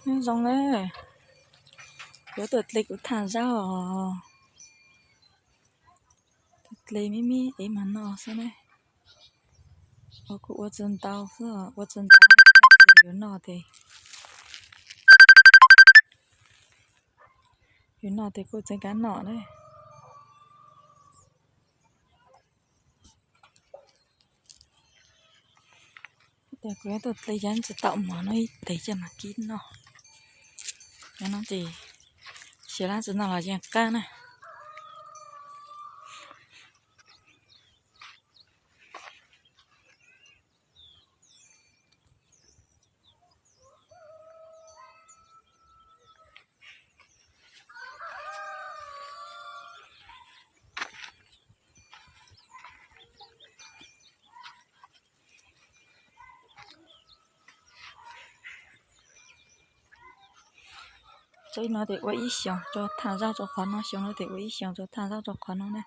Nyob zoo na, kuv tuaj dle kuv thaaj zaub os. Tuaj dle me me es mas noj xwb na. Ua kuj ua tsis ntau xwb, ua tsis ntau, yuav noj ces, yuav noj ces kuj tseem kav noj na. Kuv tuaj dle cov ntsis taum mov no ib teg coj mam kib noj. Cov no ces xyov leej twg noj los yeej qab na. Tsob no ces ua ib xyoos rau thaaj zaub rau qhov no, xyoo no ces ua ib xyoos rau thaaj zaub rau qhov no na.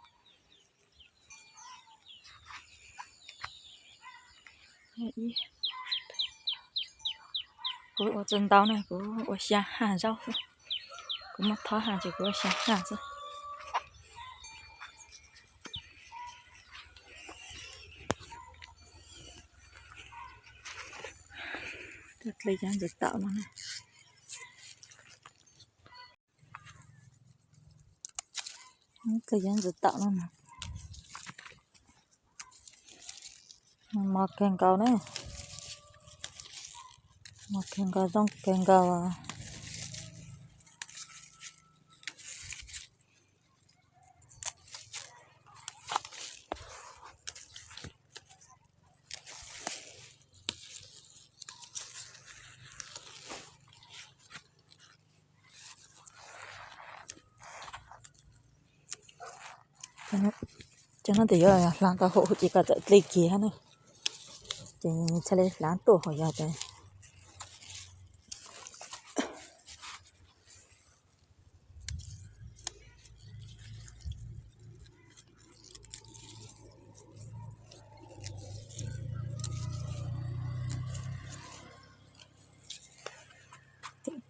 Kuv ua tsis ntau na, kuv ua xya haj zaub xwb. Kuv muab thob haj ces kuv ua xya haj xwb. Tuaj dle cov ntsis taum no na. Dle cov ntsis taum no mas mos kawg nkaus na, mos kawg nkaus, zoo kawg nkaus. Cov no ces yuav hlav tau hauv ces kom txawm dle kiag na, ces txhaj li hlav tuaj hauv yog tias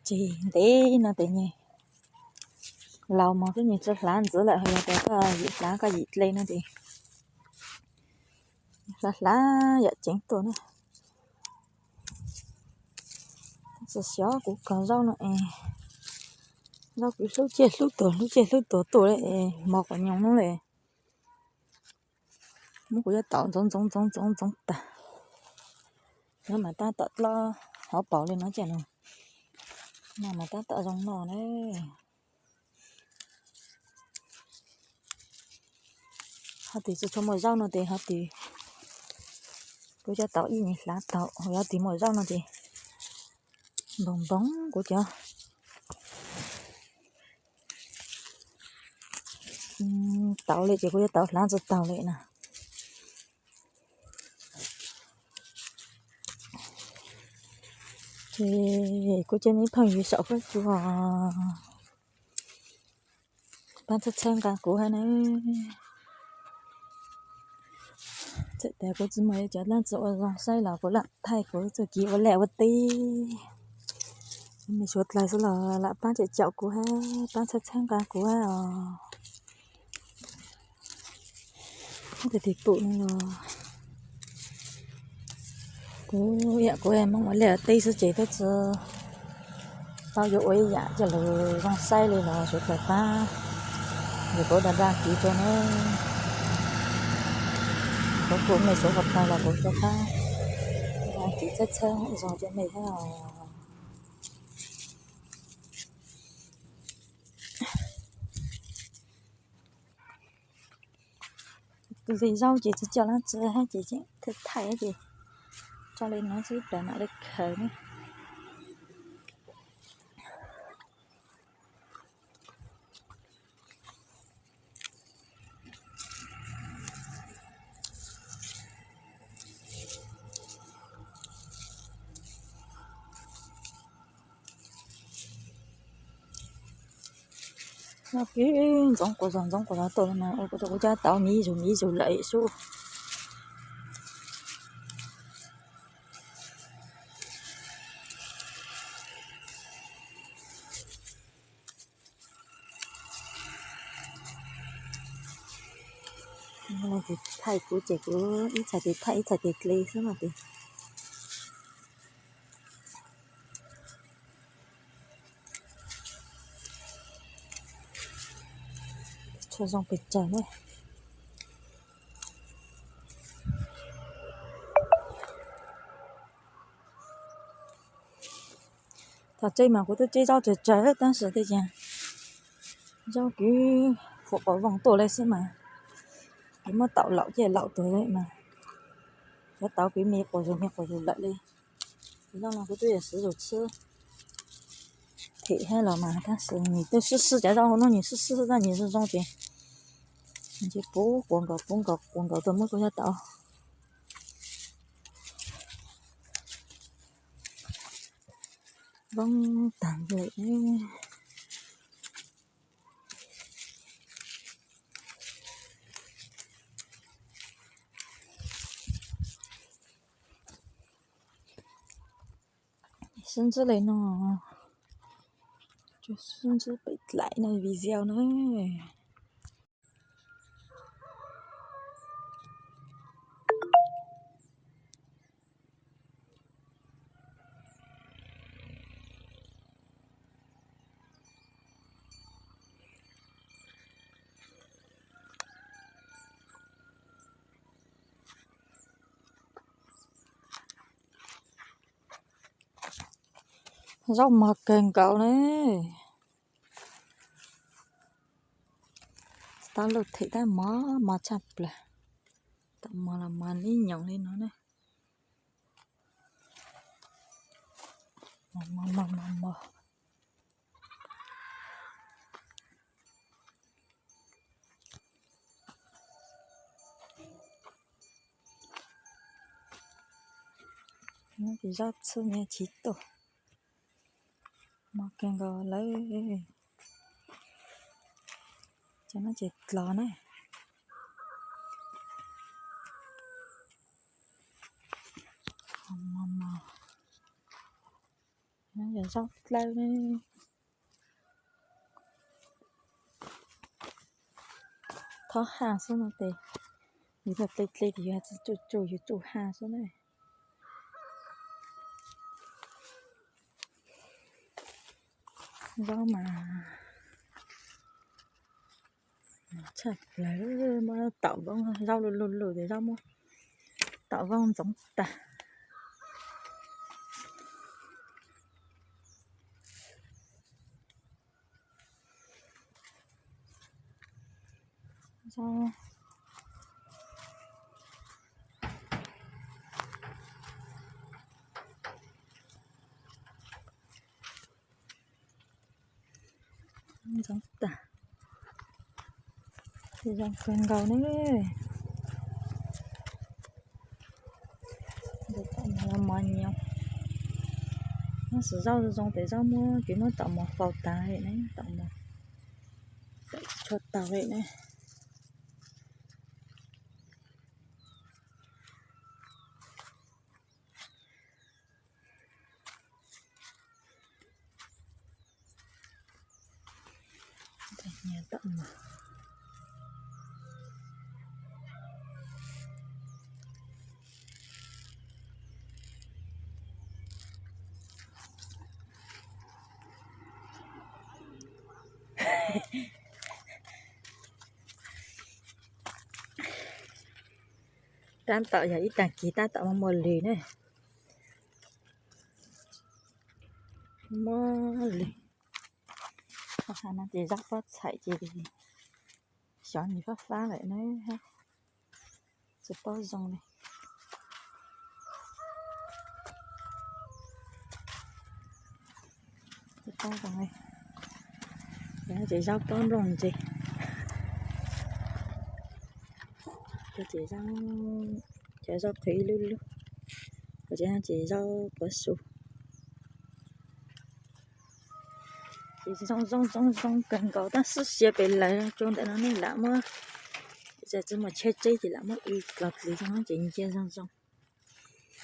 Ces ntev no ces nws laus mog, twb nws tsis hlav ntxiv lawm, yog tias koj yim hlav koj yim dle no ces hlav hlav yam ceev tuaj na. Tab sis xyov kuv kog zaub no es, zaub kuv hlub ciaj hlub tuag hlub ciaj hlub tuag tuaj li es hmo kom nyoos hnub li. Muab kuv cov taum ntxoov ntxoov ntxoov ntxoov ntxoov tag, no mas tab tom dlob hauv paus li no ces no mas tab tom zoo noj na. Ho tias tsis tshua muaj zaub no ces ho tias kuv cov taum ib nyuag hlav taum, ho yog tias muaj zaub no ces npoog npoog kuv cov taum li ces kuv cov taum hlav tsis taus li na. Ces kuv cov me phooj ywg saum huab cua pab txhawb txhawb nqa kuv hab na. Txawm tias kuv tsis muaj cov dlaab tsi ua zoo saib los kuv lam thaij kuv txuj kev ua liaj ua teb. Me suav dlawg xwb los lam pab caum caum kuv hab pab txhawb txhawb nqa kuv hab os. Tes tes pum no los kuv yam kuv Hmoob ua liaj ua teb xwb ces twb tsis tau yuav ua ib yam coj lug zoo saib li los suav dlawg pab, yog kuv dag dag kiv rua na. Kuv kuj mej suav dlawg los kuv rua pab dag kiv txhawb txhawb zog rua mej hab os. Tus zis zaub ces tsis coj dlaab tsi hab ces tseem thaij thaij ces tso li no xwb, plam mam li khaws ne. Noj kib ntxoov quas zog ntxoov quas zog tuaj no ua rua kuv cov tauv miv zug miv zug lawm sub. Tus thaij kuv ces kuv ib txhais tes thaij ib txhais tes dle xwb no tes. Tshuaj zoo pes tsawg ne. Thaum tseb mas kuv twb tseb zaub tsawg tsawg tab sis tej zaub kwv huam pom voos tuaj li xwb mas kwv muab taum laum ces laum tuag li mas cov tauv kwv me quas zus me quas zus lawm li. Zaub no kuv twb yuav siv zus txhwb them thiab los mas tab sis nws twb sib sib cov zaub hauv no nws sib sib tab nws zoo zoo ces nws puv quas nkaus puv nkaus quas nkaus tuaj muab kuv cov tauv voob tag lawm. Sib ntsib li no, sib ntsib pem dlaim no video na. Zaub mog kawg nkaus ne. Tab lub them tab mog mog tshaj plaws. Tam mog los mog lib nyoos li no ne. Mog mog mog mog. Ces zaub txhwb me chiv tuaj. Mog kawg nkaus lawm. Cov no ces dlos na. Yog zaub dlawb ne. Thob haj xwb no tes, yus tau ple ple ces yus tsuj tsuj yus tsuj haj xwb na. Zaub mas tshaj plaws, muab taum voob zaub luj luj luj ces zaub muab taum voob ntxoov tag. Ntxoov tag, zoo kawg nkaus ne. Ntxoov tag mos los mos nyoos. Muab xwm zaub zoo zoo tes zaub muab kev muab taum mos faus tag li ne, taum mos tsis tshua taus li ne. Tab tom yog ib tag kis tab tom muaj lws ne. Muaj lws. Qhov no ces zaub pob txhais ces xyov nws fab fab lawm na, tsis paub zoo li. Tsis paub zoo li. Ces zaub pob nplooj ntse. Ces zaub, cov zaub qhwv ib lub lub. Ces zaub quav su. Ces zoo zoo zoo zoo kawg nkaus tab xwb sia pem lawv tso ntawm no nej lam muab, tsis muaj tsheb tseb ces lam muab ib los dlis zoo no ces ncia zoo zoo.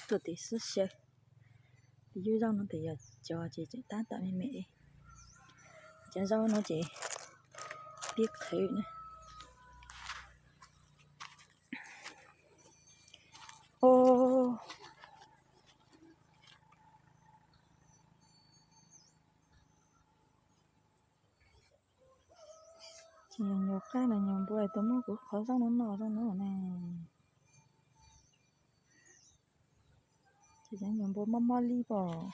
Tuaj tes xwb sia. Tes yub zaub no tes yog cov ces tseem tab tom me me. Cov zaub no ces pib qhwv na. Ces nyuag npua qab no nyuag npua tuaj muab kuv qhov zaub no noj rau no ne. Ces cov nyuag npua mob mob li pom.